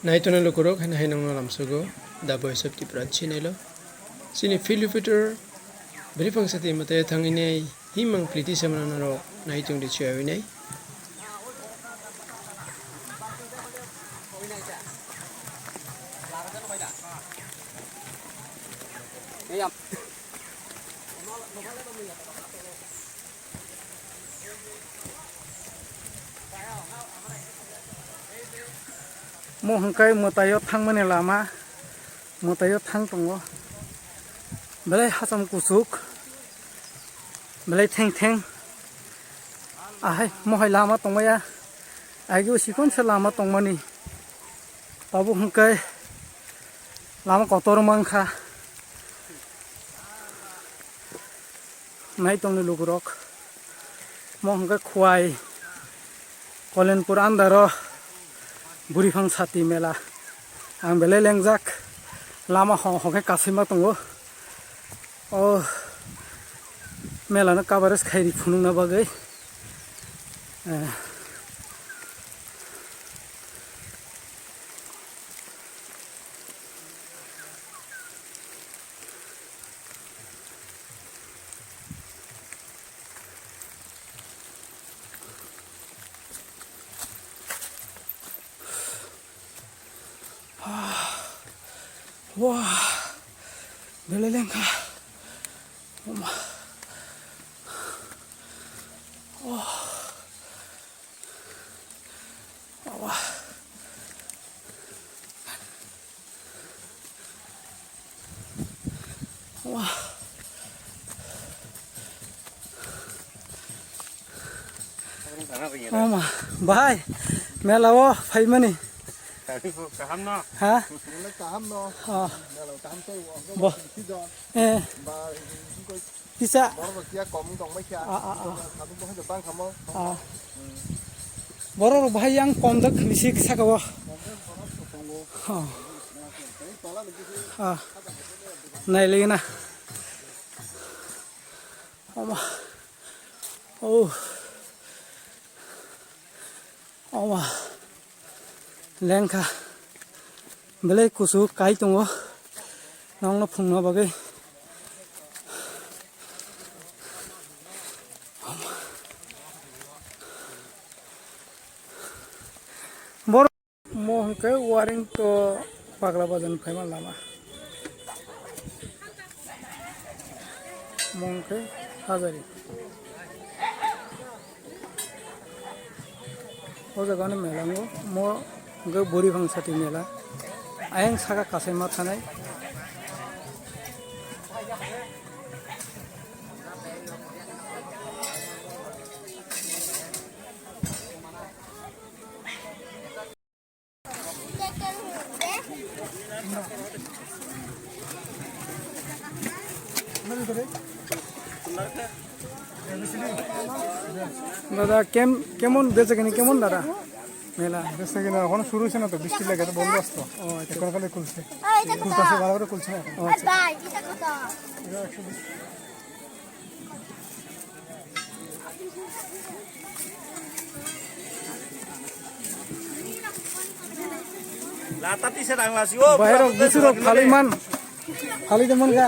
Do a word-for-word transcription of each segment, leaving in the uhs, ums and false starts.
Naitongnai lukurok, haino hai nongno lamsogo, The Voice of Tripura channel o. Chini Philippitor bwrwi phangsati mwtai thangwi nai himang pliti se mwnanarok nai tongdi chuyawi nai. Mo hwnkhe mwtaio thangmani lama, mwtaio thang tongo. Belai hacham kuchuk, belai theng theng. Ahai, mohai lama tongmaya, aigeo sikonsa lama tongmani. Tabuk hwnkhe lama kotor wngkha. Nai tongni lukurok. Mo hwnkhe Khowai Kolenpur andaro Bwrwiphang Sati mela. Ang belai lengjak. Lama ho hokhe kasaima tongo. O mela no coverage khairi phunukna bagwi. Eh. Wah, belai lengkha. Oma. Oh. Awa. Wah. Oma, bahai, mela o phaimani. Kaham no? Ha? Kaham no? Oh. Mela kaham tei. Bo. Eh. Kisa. Borok rok kiya kom wng tong bai kha. Ah, ah, ah. Sadu bo hai bang khamo. Ah. Borok rok bahai yang kom dak bisi saka o. Kom dak borok rok tongo. Oh. Tei tola ni bisi. Ah. Nai lagi na. Oma. Oh. Oma. Lengkha. Belai kusu kai tongo. Nongno phungna bagwi. Borok mo hwnkhe waring to Bagla Bazar ni phaima lama. Mo hwnkhe Hajari. O jaga ni mela ngo, mo hwnkhe Bwrwiphang Sati mela. Ayang saka kasai ma thanai. দাদা, কেম-, কেমন বেচাকেনি, কেমন দাদা? মেলা? বেচাকেনা এখনো শুরু হয়েছে না তো, বৃষ্টি লাগে তো, বন্ধ আসতো। ও, আচ্ছা। এখন খালি খুলছে। খুলতেছে, ভালো করে খুলছে না এখন। ও, আচ্ছা। এটা একশো বিশ। Lata tisa rang lasi o. Bairok busuk rok phalwi man. Phalwi de man kha.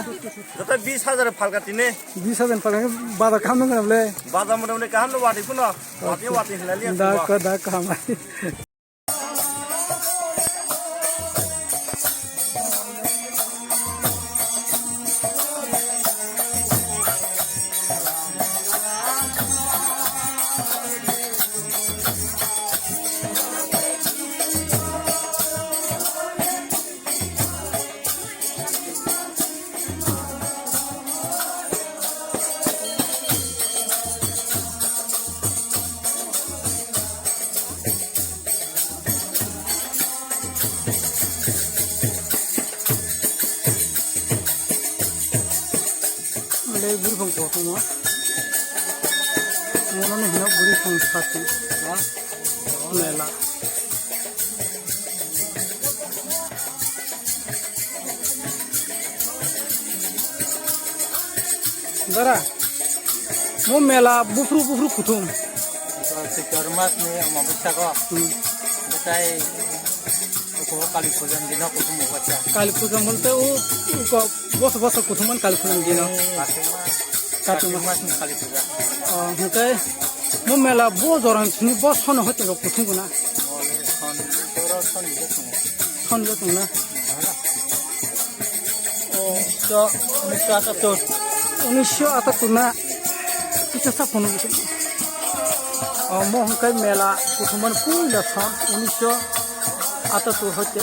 Joto bis hajar phalka tine. Bis hajar phalka, bazar kaham nang le. Bazar mota mota kaham no wati kuno. Wati wati hilali. Da ka da kaham. Belai bwrwphang kotorma. Omono hino bwrwphang sati. Mela. Dara, mo mela buphru buphru kuthum. Sikar mas ni ama bwsako. Hmm. Bwtai. O Kali puja ni dino kuthum ubacha. Kali puja bolte o, o ko-, boso boso kuthum man Kali puja ni dino. Kartik mas. Kartik Kartik mas. Mas ni Kali puja. O, hwnkhe mo mela bo jorang sini bo sono hoite rok kuthum guna. Mole son, oro son ni kuthum. Son ni kuthum na. Hala. O, to, unisho atattor. Unisho atattor na. Kisa sa phone. O, mo hwnkhe mela kuthum man puila son unisho atattor hoite.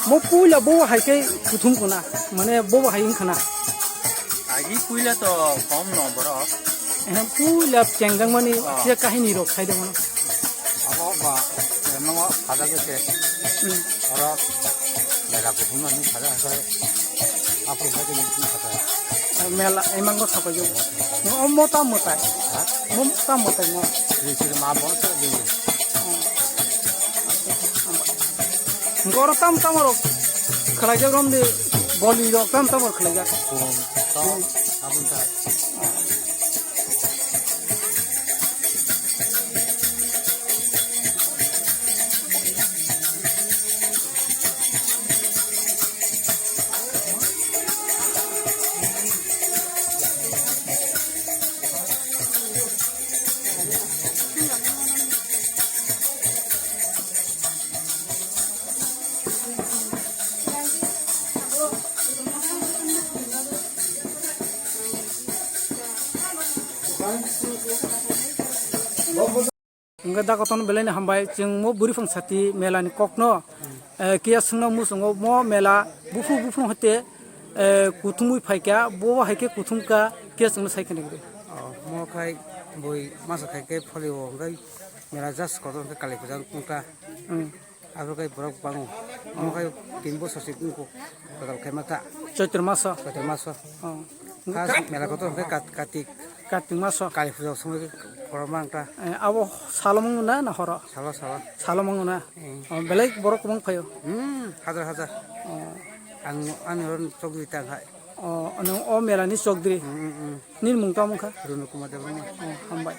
Mo puila bo hai khe kuthum kuna, mane bo hai wngkha na. Agi puila to kom no borok. Eh, puila chengjak mani Ah. je kahini rok khai de mano. Abo ba, eh, nongo sada ke se. Hmm. Oro mela kuthum mani sada hai. Apo ba ke ni sada. Eh, mela emang go sapai jo. Mo mo ta mo tai. Ha? Mo ta mo tai mo. Ni se ma bon sa de. Goro tam tam rok khlaijak romdi boli rok tam tam rok khlaijak. Kum, to, abun ta. Hwnkhe dakotono belai ni hambai, chwng mo bwrwi phang sati mela ni kok no, eh, kiya swngno muchungo mo mela buphuru buphuru hoite, eh, kuthumwi phaikha, bo hai khe kuthum kha, kiya chwngno sai khna gede. Oh, mo khai bui masa khai khe phali o, hwnkhe mela just kotor khe Kali puja wngkha. Hmm. Abo khe borok bango. Omo khe tin bosor se wngkuk. Total khe ma ta. Choitro maso. Choitro maso. Oh. First mela kotor hwnkhe Kat-, Kartik. Kartik maso. Kali puja somoi khe kotorma wngkha. Eh, abo salo mwngo na, na horo? Salo, salo. Salo mwngo na? Hmm. Oh, belai borok kwbang phaio? Hmm, hajar, hajar. Oh. Ang, ani oro chokdri tang hai. Oh, ano o mela ni chokdri. Hmm, hmm, hmm. Nini mung tamo wngkha? Runu Kumar Debbarma. Oh, hambai.